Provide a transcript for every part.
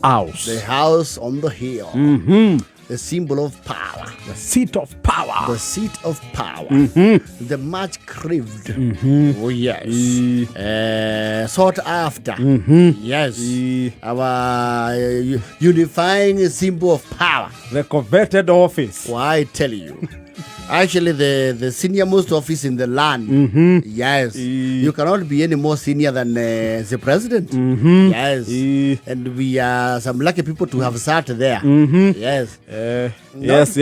House. The house on the hill. The symbol of power. The seat of power. The seat of power. The much craved. Oh, yes. Sought after. Yes. Our unifying symbol of power. The coveted office. Why, I tell you. Actually, the senior most office in the land. Yes. You cannot be any more senior than the president. Yes. And we are some lucky people to have sat there. Yes. Yes.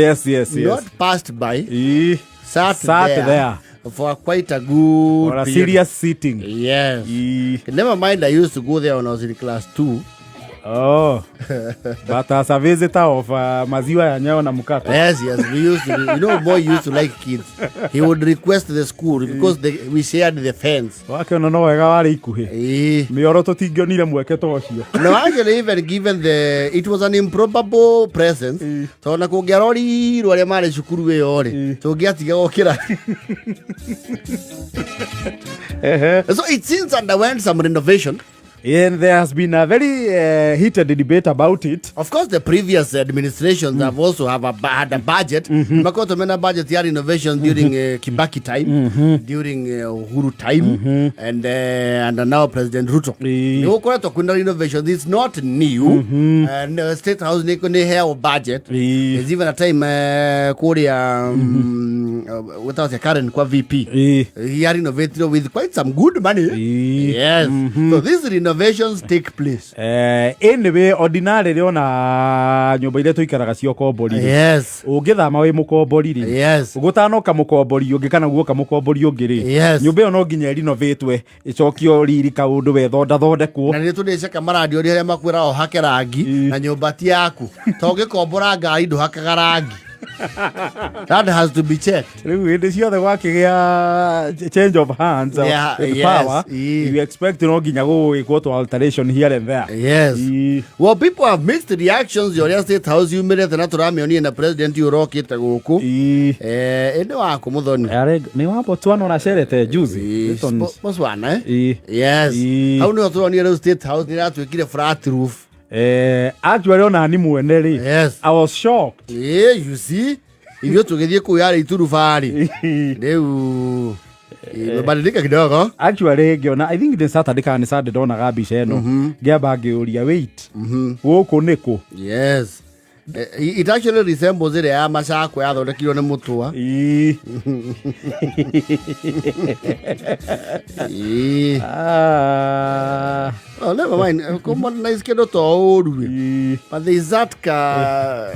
Not passed by, sat, Sat there, there. for quite a good For a period. serious sitting. Yes. Never mind, I used to go there when I was in class 2. Oh. But as a visitor of maziwa ya nyao na mkate. Yes. We used to, Moi used to like kids. He would request the school because we shared the fence. Wakĩona no wega warĩ ikuhĩ. Mĩoro tũtingĩonire mweke ta ũcio. No, actually, even given the, it was an improbable presence. Tondũ na kũngĩarorirwo arĩa marĩ cukuru ĩyo rĩ, tũngĩatiga gũkĩra. So it since underwent some renovation. And there has been a very heated debate about it. Of course, the previous administrations have also had a budget. Makoto mena budget ya renovation during Kibaki time, during Uhuru time, and now President Ruto. Nĩ gũkoretwo kwĩna renovation. It's not new. And State House nĩ nĩ budget. There's even a time kũrĩa without Karen kwa VP. He renovated with quite some good money. Yes. So these renovations take place. Anyway, ordinarily ona nyũmba iria tũikaraga cia ũkombori rĩ, ũngĩthama wĩ mũkombori rĩ, gũtanoka mũkombori ũngĩ kana guoka mũkombori ũngĩ rĩ, nyũmba ĩyo no nginya ĩrinovatwe, ĩcokio riri kaũndũ wethondathondekwo. Na nä tå nä ceka marandio arä arĩa makwĩra o hake rangi na nyũmba ti yaku to ũngĩkombora ngari ndũhakaga rangi. That has to be checked. Rĩu hĩndĩ ciothe gwakĩgĩa change of hands with power, you expect no nginya gũgĩkwo tũ alteration here and there. Well, people have mixed reactions ũrĩa State House yumĩrĩte na tũramĩonire na president ũrokĩte gũkũ. Ĩndĩ waku mũthoni. Nĩ wa Botswana ũracerete juzi. Botswana, eh? Yes. Hau nĩho tũronire rĩu State House nĩ ĩratuĩkire flat roof. Actually ona ni mwene rĩ, I was shocked. Yeah, you see, ithuĩ tũgĩthiĩ kũu yarĩ iturubarĩ, rĩu imebadilika kidogo. Actually ngĩona, I think nĩ Saturday kana nĩ Sunday, ndonaga mbica ĩno ngĩamba ngĩũria, "Wait, gũkũ nĩkũ?" Yes. It actually resembles ĩrĩa ya Macakwa yathondekirwo nĩ Mũtũa. Ah. Oh, never mind. Kũ modernize kĩndũ to ũru. But there is that ka,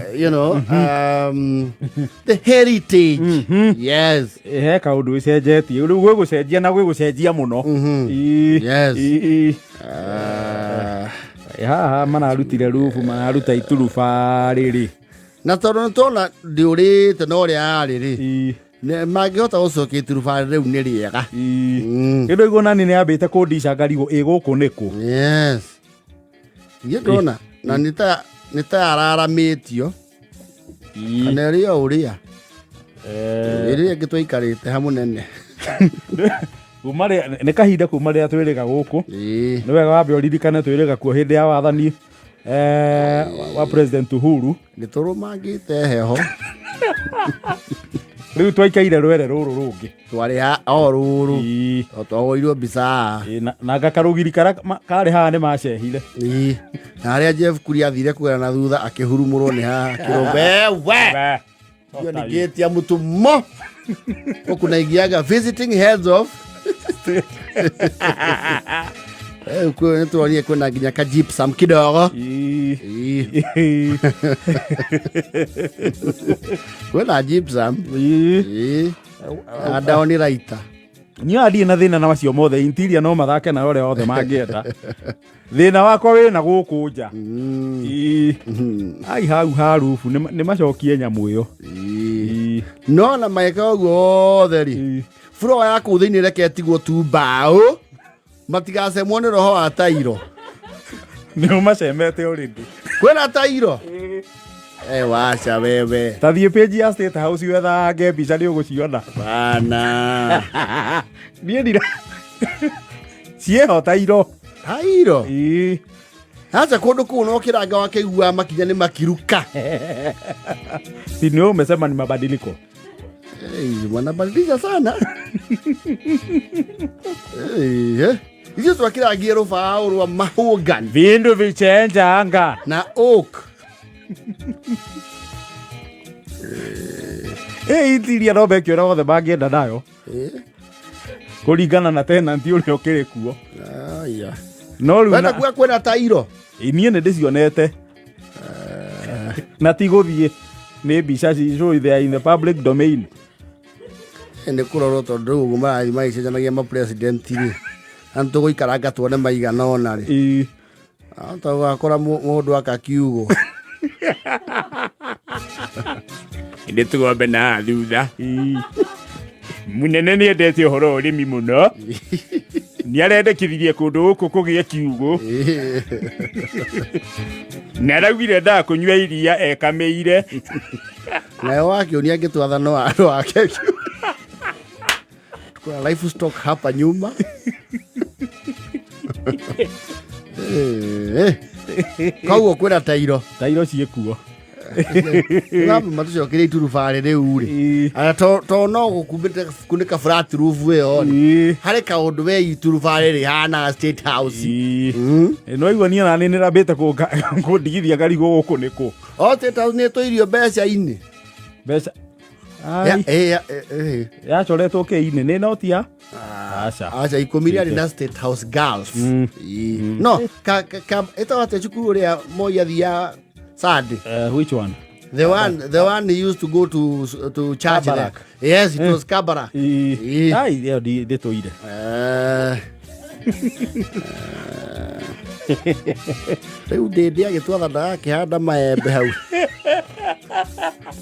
the heritage. Yes. He kaũndũ ĩcenjetie rĩu, gwĩ gũcenjia na gwĩ gũcenjia mũno. Ah. Haha mararutire rubu, mararuta ituruba rĩrĩ. Na tondũ nĩ tuona ndĩũrĩte na ũrĩa yarĩ rĩ, mangĩhota gũcokia iturubarĩ rĩu nĩ rĩega. Kĩndũ igũ nani nĩ yambĩte kũndica ngarigũ ĩ gũkũ nĩkũ. Yes. Niĩ ndona na nĩ ta yararamĩtio kana ĩrĩ o ũrĩa ĩrĩa ĩngĩ twaikarĩte hamũnene. Kuma nĩ kahinda kuma rĩrĩa twĩrĩga gũkũ. Nĩ wega wambe ũririkane twĩrĩga kuo hĩndĩ ya wathani wa President Uhuru. Nĩ tũrũmangĩte heho. Rĩu twaikaire rwere rũrũ rũngĩ. Twarĩ o rũrũ o twahũrirwo mbica haha. Na ngakarũgiri karĩa karĩ haha nĩ macehire. Na harĩa Jeff Kuria athire kũgera na thutha akĩhurumũrwo nĩ haha kĩrũmbe we hiyo ni gate ya mtumo huku naingiaga visiting heads of. Nĩ tuonire kwĩna nginya ka gypsum kidogo. Kwĩna gypsum. Na down raita. Niĩ ndirĩ na thĩna na macio mothe, interior no mathake na ũrĩa othe mangĩenda. Thĩna wakwa wĩna gũkũ nja. Ai, hau ha rubu nĩ macokie nyamũ ĩyo. No na magĩka ũguo othe rĩ, floor ya kũu thĩinĩ reke ĩtigwo tu mbaũ, matigacemwo nĩ roho wa tairo. Nĩ ũmacemete already. Kwĩna tairo. Wacha wewe. Ta thiĩ page ya State House wethange mbica nĩ ũgũciona. Bana. Niĩ ndira ciĩho tairo. Tairo. Aca kũndũ kũu no kĩranga wakĩigua makinya nĩ makiruka. Si ni wewe umesema ni mabadiliko. Hey, wanabadilisha sana. Hey, eh. Ithuĩ twakĩrangie rũbaũ rwa mahogany Vindu vichenjanga. Na oak. Ĩ interior no meke ũrĩa wothe mangĩenda nayo Eh, kũringana na tenant ũrĩa ũkĩrĩ kuo. Aya. No rĩu Wenda na kuga kwĩna tairo. Niĩ nĩ ndĩcionete na ti gũthiĩ nĩ mbica ci they are in the public domain. Nĩ kũrorwo tondũ rĩu ũguo marathiĩ magĩcenjanagia mapresident rĩ, na nĩ tũgũikaranga tuone maigana ũna rĩ. Ĩ, Ahota gũgakora mũndũ aka kiugo. Nĩ tũgombe na thutha. Ĩ. Mũnene nĩ endete ũhoro wa ũrĩmi mũno, nĩ arendekithirie kũndũ gũkũ kũgĩe kiugũ, na araugire endaga kũnyua iria ekamĩire. Nayo wakĩũnia angĩtwatha no andũ ake kiugo. Kuna livestock hapa nyuma. Eh, eh. Koguo kwĩna tairo. Tairo ciĩkuo. Ngamba matũcokerie iturubarĩ rĩu rĩ. Ĩ. Aya to no gũkumbĩte kunĩka flat roof ĩyo rĩ. Ĩ. Harĩ kaũndũ we iturubarĩ rĩhana State House. Ĩ. No igua niĩ nani nĩ rambĩte kũndigithia ngarigwo gũkũ nĩ kũ. O State House nĩ ĩtũirio mbeca-inĩ. Mbeca. Ya, Ai, eh, eh. yacoretwo kĩ-inĩ nĩ noti ya aca. Aca ikũmi rĩarĩ na State House Girls. Ĩ. No ka ĩtagwo atĩa cukuru ũrĩa Moi athiaga Sunday? Which one? The one he used to go to church there. Kabarak. Yes, it was Kabarak. Ĩ. Ĩ. Ai, ĩyo ndĩtũire. Rĩu ndĩndĩ agĩtwatha ndagakĩhanda maembe hau,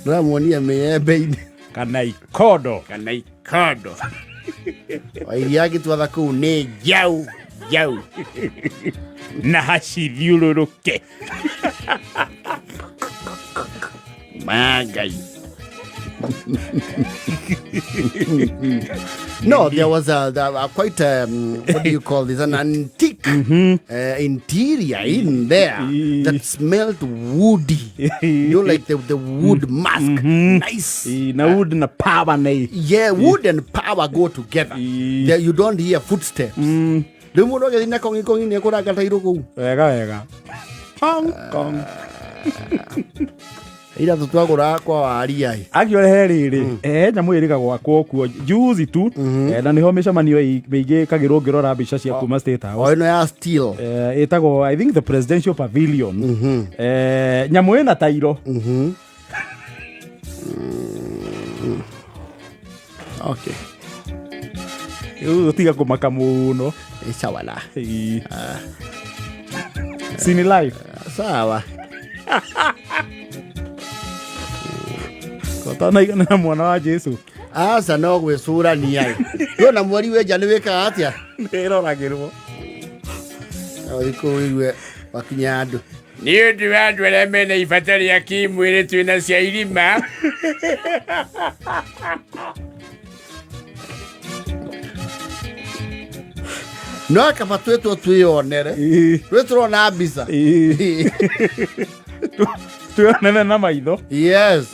ndĩramuonia mĩembe-inĩ. Kana ikondo. Kana ikondo. Wairia agĩtwatha kũu nĩ Jau jau na hacithiũrũrũke. Mangai. No, there was a quite what do you call this? An antique interior in there that smelled woody. Like the wood musk. Nice. Ĩ, na wood na power nĩ. Yeah, wood and power go together. There you don't hear footsteps. Rĩu mũndũ agĩthiĩ na kongi kongi nĩ ekũranga tairũ kũu. Wega wega. Hong Kong. Ira tũtwagũraga kwa waria ĩ. Actually he rĩrĩ he nyamũ ĩrĩga gwakwo kuo juzi tu. Na nĩho mĩcemanio mĩingĩ ĩkagĩrwo ngĩrora mbica cia kuma State O House. ĩno ya steel. Ĩtagwo I think the Presidential Pavilion. Nyamũ ĩna tairo. Okay. Rĩu tiga kũmaka mũno. Ĩ, sawa la. Ĩ. Sini life. Sawa. Ũtanaigana na mwana wa Jesu. Aca no gwĩcũrania ĩ. Ona mweri wenja nĩ wĩkaga atĩa? Nĩroragĩrwo. Ũthiĩ kũu ũigue wakinya andũ. Nĩ ũndũ wa andũ arĩa mena ibata rĩa kĩmwĩrĩ twĩna cia irima. No kaba twĩtwo twĩyonere. Ĩ. Twĩ tũrona mbica. Ĩ. Twĩonere na maitho. Yes.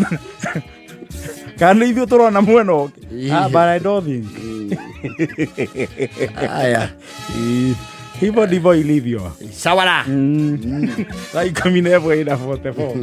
Kana nĩ ithuĩ tũrona mwena ũngĩ. Ĩ. Ah, but I don't think. Aya. Ĩ. Hivyo ndivyo ilivyo. Sawa la. Thaa 11 ina 44.